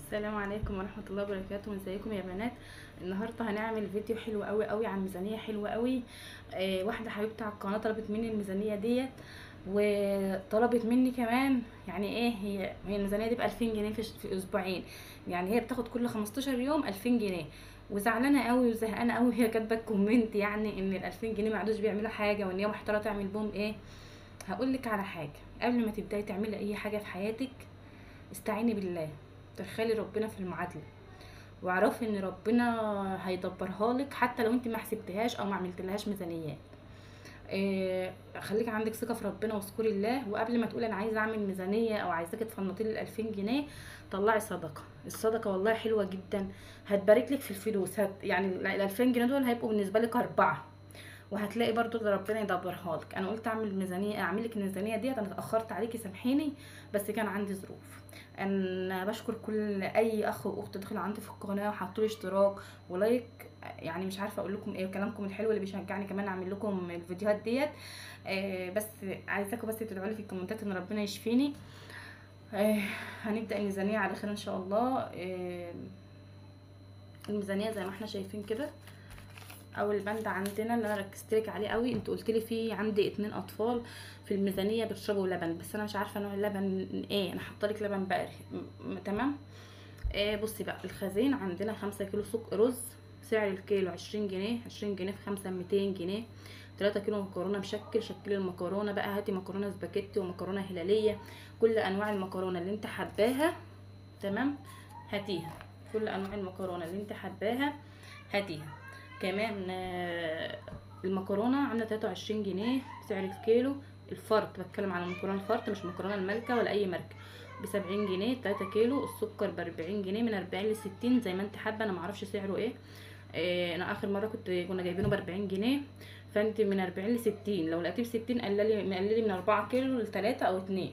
السلام عليكم ورحمة الله وبركاته. ازيكم يا بنات؟ النهارده هنعمل فيديو حلو قوي قوي عن ميزانية حلوة قوي. واحدة حبيبتي على القناة طلبت مني الميزانية ديت، وطلبت مني كمان يعني ايه هي الميزانية دي ب2000 جنيه في اسبوعين، يعني هي بتاخد كل 15 يوم 2000 جنيه، وزعلانه قوي وزهقانه قوي. هي كاتبه comment يعني ان ال2000 جنيه ما عادوش بيعملوا حاجة، وان هي محتارة تعمل بهم ايه. هقول لك على حاجة، قبل ما تبداي تعملي اي حاجة في حياتك استعيني بالله، دخلي ربنا في المعادلة، واعرفي ان ربنا هيدبرها لك حتى لو انت ما حسبتهاش او ما عملتلهاش ميزانيات. خليك عندك ثقة في ربنا واذكري الله. وقبل ما تقولي انا عايزه اعمل ميزانية او عايزاكي تفنطي لي 2000 جنيه، طلعي صدقه. الصدقة والله حلوة جدا، هتبارك لك في الفلوس. يعني ال 2000 جنيه دول هيبقوا بالنسبة لك 4، وهتلاقي برضو اللي ربنا يدبرها لك. انا قلت اعمل ميزانية، اعمل لك الميزانية ديت. انا اتاخرت عليكي سامحيني، بس كان عندي ظروف. انا بشكر كل اي اخ واخت دخلوا عندي في القناة وحطوا لي اشتراك و like، يعني مش عارفه اقول لكم ايه، وكلامكم الحلو اللي بيشجعني كمان اعمل لكم الفيديوهات ديت. بس عايزاكم بس تدعوا لي في الكومنتات ان ربنا يشفيني. هنبدا الميزانية على خير ان شاء الله. الميزانية زي ما احنا شايفين كده، اول بند عندنا اللي انا ركزت لك عليه قوي، انت قلت لي في عندي 2 اطفال في الميزانية بيشربوا لبن، بس انا مش عارفه نوع اللبن ايه. انا حاطه لك لبن بقري، تمام. بصي بقى، الخزين عندنا 5 كيلو رز، سعر الكيلو 20 جنيه، 20 جنيه في 5 200 جنيه. 3 كيلو مكرونه مشكل، شكلي المكرونه بقى، هاتي مكرونه سباكيتي ومكرونه هلاليه، كل انواع المكرونه اللي انت حباها، تمام، هاتيها. كل انواع المكرونه اللي انت حباها هاتيها. كمان المكرونه عامله 23 جنيه سعر الكيلو. الفرط، بتكلم على المكرونه الفرط مش مكرونه الملكة ولا اي ماركة، ب70 جنيه 3 كيلو. السكر ب40 جنيه، من 40 ل60 زي ما انت حابة، انا معرفش سعره ايه. انا اخر مرة كنا جايبينه ب40 جنيه، فانت من 40 ل60، لو لقيتيه ب60 قللي من 4 كيلو ل3 او 2.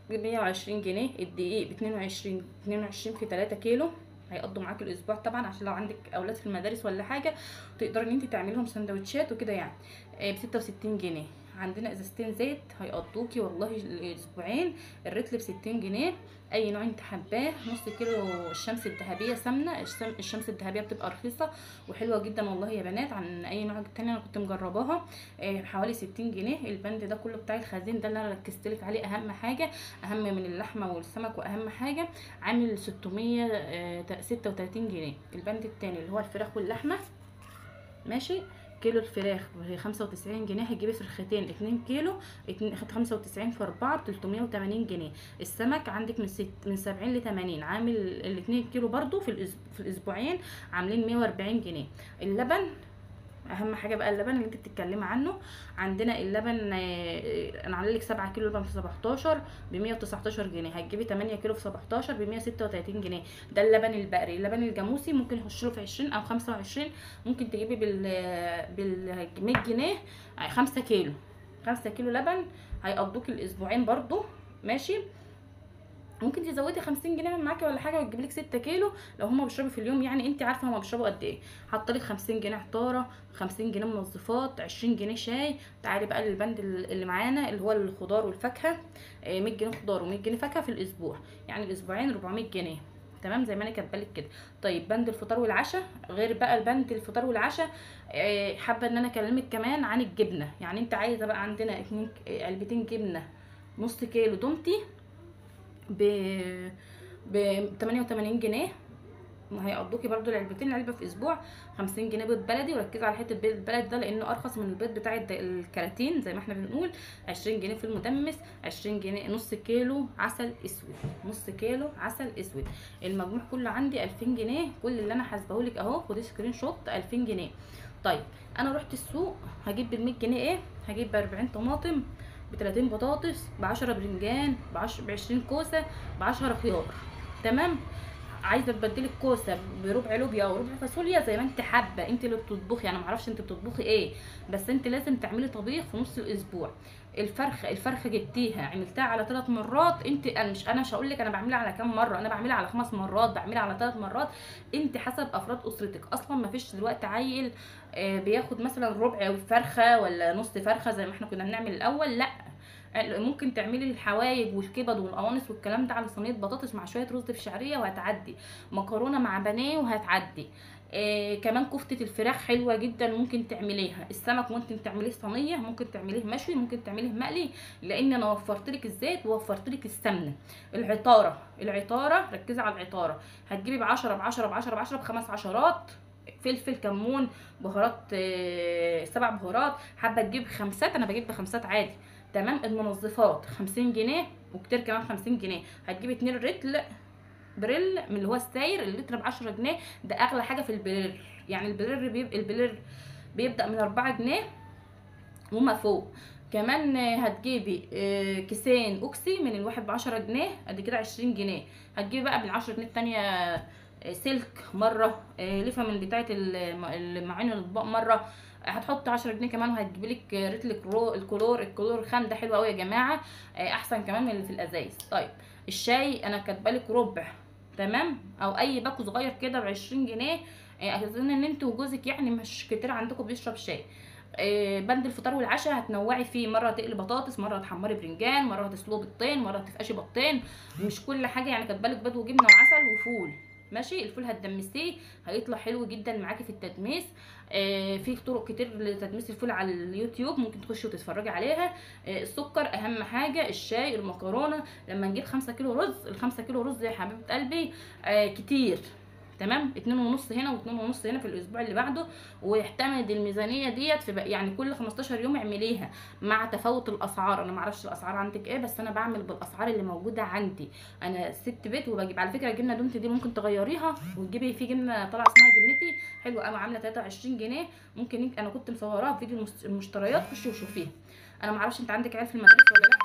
ب120 جنيه. الدقيق ب22، 22 في 3 كيلو، هيقضوا معاك الاسبوع طبعا، عشان لو عندك اولاد في المدارس ولا حاجة تقدري ان انت تعملي لهم سندوتشات وكده يعني. ب66 جنيه. عندنا ازازتين زيت هيقضوكي والله الاسبوعين. الرتل ب60 جنيه، اي نوع انت حباه. نص كيلو الشمس الذهبية سمنه، الشمس الذهبية بتبقى رخيصة وحلوه جدا والله يا بنات عن اي نوع تاني، انا كنت مجرباها. حوالي 60 جنيه. البند ده كله بتاع الخزين ده اللي انا ركزت لك عليه، اهم حاجة، اهم من اللحمة والسمك واهم حاجة، عامل 636 جنيه. البند التاني اللي هو الفراخ واللحمة، ماشي. كيلو الفراخ ب 95 جنيه، هتجيبي فرختين 2 كيلو، 95 في 4 ب 380 جنيه. السمك عندك من 70 ل 80، عامل ال 2 كيلو برضو في الاسبوعين عاملين 140 جنيه. اللبن اهم حاجة بقى، اللبن اللي انت بتتكلمي عنه، عندنا اللبن انا عامله لك 7 كيلو لبن في 17 ب 119 جنيه، هتجيبي 8 كيلو في 17 ب 136 جنيه. ده اللبن البقري. اللبن الجاموسي ممكن يخش له في 20 او 25، ممكن تجيبي بال 100 جنيه 5 كيلو، 5 كيلو لبن هيقضوكي الاسبوعين برضو، ماشي. ممكن تزودي 50 جنيه من معاكي ولا حاجة وتجيب لك 6 كيلو لو هما بيشربوا في اليوم، يعني انت عارفه هما بيشربوا قد ايه. حاطه لك 50 جنيه عطاره، 50 جنيه منظفات، 20 جنيه شاي. تعالي بقى للبند اللي معانا اللي هو الخضار والفاكهه، 100 جنيه خضار و100 جنيه فاكهة في الاسبوع، يعني الاسبوعين 400 جنيه، تمام، زي ما انا كاتبه لك كده. طيب بند الفطار والعشاء، غير بقى البند الفطار والعشاء، حابة ان انا اكلمك كمان عن الجبنة. يعني انت عايزه بقى عندنا 2 علبتين جبنه نص كيلو دومتي ب 88 جنيه، هيقضوكي برضو العلبتين، العلبة في اسبوع. 50 جنيه بيض بلدي، وركزي على حتة بيض بلدي ده لانه ارخص من البيض بتاع الكراتين زي ما احنا بنقول. 20 جنيه في المدمس، 20 جنيه نص كيلو عسل اسود، نص كيلو عسل اسود. المجموع كله عندي 2000 جنيه، كل اللي انا حاسبهولك اهو، خدي screenshot 2000 جنيه. طيب انا رحت السوق هجيب بال 100 جنيه ايه؟ هجيب ب 40 طماطم، ب 30 بطاطس، ب 10 برنجان، ب 20 كوسة، ب 10 خيار، تمام. عايزه تبدلي الكوسه بربع لوبيا او ربع فاصوليا زي ما انت حابة، انت اللي بتطبخي، انا معرفش انت بتطبخي ايه، بس انت لازم تعملي طبيخ في نص الاسبوع. الفرخه جبتيها عملتها على 3 مرات، انت انا مش هقول لك انا بعملها على كام مرة، انا بعملها على 5 مرات، بعملها على 3 مرات، انت حسب افراد اسرتك. اصلا ما فيش دلوقتي عيل بياخد مثلا ربع فرخة ولا نص فرخة زي ما احنا كنا بنعمل الاول، لا ممكن تعملي الحوايج والكبد والقوانص والكلام ده على صينية بطاطس مع شوية رز بشعريه وهتعدي، مكرونه مع بانيه وهتعدي. كمان كفته الفراخ حلوة جدا ممكن تعمليها، السمك ممكن تعمليه صينية، ممكن تعمليه مشوي، ممكن تعمليه مقلي، لان انا وفرت لك الزيت ووفرت لك السمنة. العطاره، العطاره ركزي على العطاره، هتجيبي ب10 ب10 ب10 ب10 ب5 عشرات، فلفل، كمون، بهارات، 7 بهارات. حابة تجيب خمسات، انا بجيب بخمسات عادي. تمام. المنظفات 50 جنيه وكتير كمان 50 جنيه. هتجيبي 2 رتل بريل من اللي هو الساير، اللتر ب 10 جنيه، ده اغلى حاجة في البريل، يعني البريل بيبدا من 4 جنيه وما فوق. كمان هتجيبي كيسين اوكسي من الواحد ب 10 جنيه، ادي كده 20 جنيه. هتجيبي بقى بال 10 جنيه التانية سلك مرة، لفه من بتاعه المعين الاطباق مرة، هتحط 10 جنيه كمان. وهتجيبي لك رتل الكلور خام ده حلو قوي يا جماعة، احسن كمان من اللي في الازايز. طيب الشاي انا كاتبه لك ربع، تمام، او اي باكو صغير كده ب 20 جنيه. اظن ان انت وجوزك يعني مش كتير عندكم بيشرب شاي. بند الفطار والعشاء هتنوعي فيه، مرة تقلي بطاطس، مرة تحمري برنجان، مرة هتسلقي بيضتين، مرة تفقشي بيضتين، مش كل حاجة يعني. كاتبه لك بيض وجبنه وعسل وفول، ماشي. الفول هتدمسيه هيطلع حلو جدا معاكي في التدميس. في طرق كتير لتدميس الفول على اليوتيوب ممكن تخشي وتتفرجي عليها. السكر اهم حاجة، الشاي، المكرونه. لما نجيب 5 كيلو رز، ال5 كيلو رز يا حبيبه قلبي كتير، تمام، 2.5 هنا و2.5 هنا في الاسبوع اللي بعده. ويعتمد الميزانية ديت في يعني كل 15 يوم اعمليها مع تفاوت الاسعار. انا ما اعرفش الاسعار عندك ايه، بس انا بعمل بالاسعار اللي موجودة عندي. انا ست بيت وبجيب على فكرة جبنه دومتي دي ممكن تغيريها وتجيبي في جبنه طالعه اسمها جبنتي حلوة قوي، عامله 23 جنيه. ممكن انا كنت مصوراها في فيديو المشتريات، خشي وشوفيها. انا ما اعرفش انت عندك عيال في المدارس ولا لا.